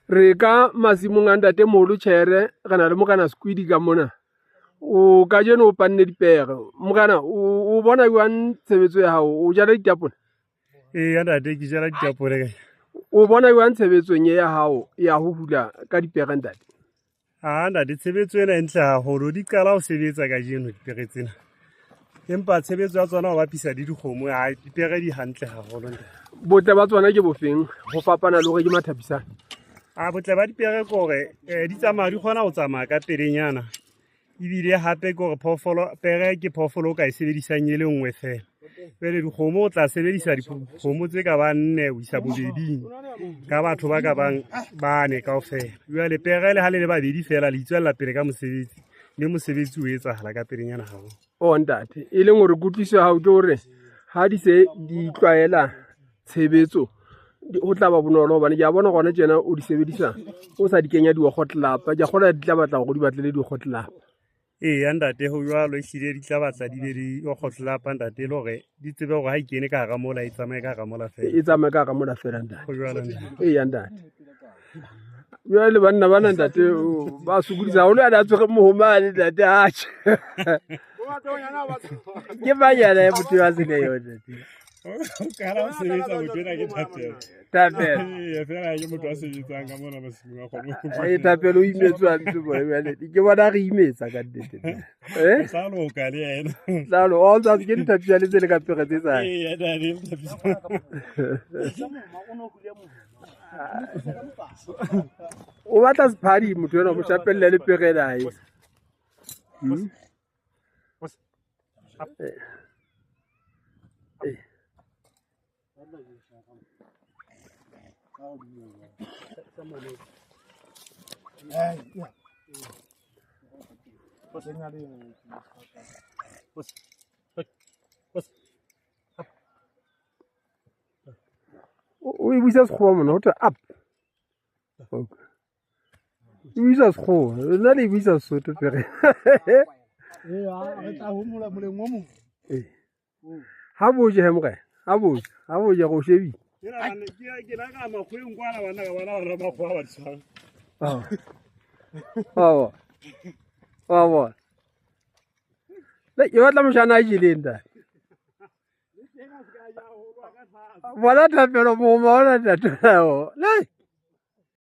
Re ka masimong a ntatemoholo Tjhere, re na le Morena Squidi ka mona. O kajeno o panne dipere. Morena, o bona jwang tshebetso ya hao? O jala ditapole? Eya ntate, ke jala ditapole. O bona jwang tshebetsong e ya hao ya ho hula ka dipere ntate? A ntate, tshebetso ena e ntle haholo. Di qala ho sebetsa kajeno dipere tsena. Empa tshebetso ya tsona ho bapisa le dikgomo, ha dipere di hantle haholo ntate. Botle ba tsona ke bofeng ho fapana le hore ke mathapisane? A botle ba dipere ke hore di tsamaya, di kgona ho tsamaya ka pelenyana. Ebile hape ke hore phoofolo, pere ke phoofolo o ka e sebedisang e le nngwe fela. Jwale dikgomo o tla sebedisa dikgomo tse ka bang nne ho isa bobeding ka batho ba ka bang bane kaofela. Jwale pere le ha le le babedi fela le itswella pele ka mosebetsi, mme mosebetsi o etsahala ka pelenyana haholo. Oh ntate, e leng hore kutlwisiso ya hao ke hore ha di se di tlwaela tshebetso ho tla ba bonolo, hobane ke a bona gona tjena o di sebedisa o sa di kenya di-ogotlelapa. Ke a kgolwa di tla batla hore di batlele di-ogotlelapa. Eya ntate, ho jwalo, ehlile di tla batla di be di ogotlelapa ntate, e le hore di tsebe hore ha e kene ka hara mola e tsamaye ka hara mola fela. E tsamaye ka hara mola fela ntate. Ho jwalo ntate. Eya ntate. Jwale banna bana ntate ba sokodisa haholo, a ne a tshwere mohomane ntate, atjhe. Ke banyana ya motho ya sena yone ntate. O qala ho sebetsa motho ena ke Thapelo. Thapelo. Ee, fela ke motho a sebetsang ka mona masimong a kgone ho Ee, Thapelo o imetswe hantle bona jwale. Ke bona re imetsa ka nnete. Eh? Tla loka le yena. Tla lo, o ntse ke dithapisane tse le ka pere tse tsa. Ee, ntate, thapisane. O batla sephadi motho enwa, mo shapelle le pere ena hae. O e buisa sekgowa mona, ho thwe up. E buisa sekgowa, nna le e buisa Sesotho pere. Re tla homola moleng o mong. Ha boje he morena, ha boje, ha boje go shebile. Ke la ka makgweng kwana banna ka bona gore makgwa ba di tshwara. Wa bona. Wa bona. Le ke batla moshana a jeleng ntate. Bona Thapelo mohoma ona ntate. Le.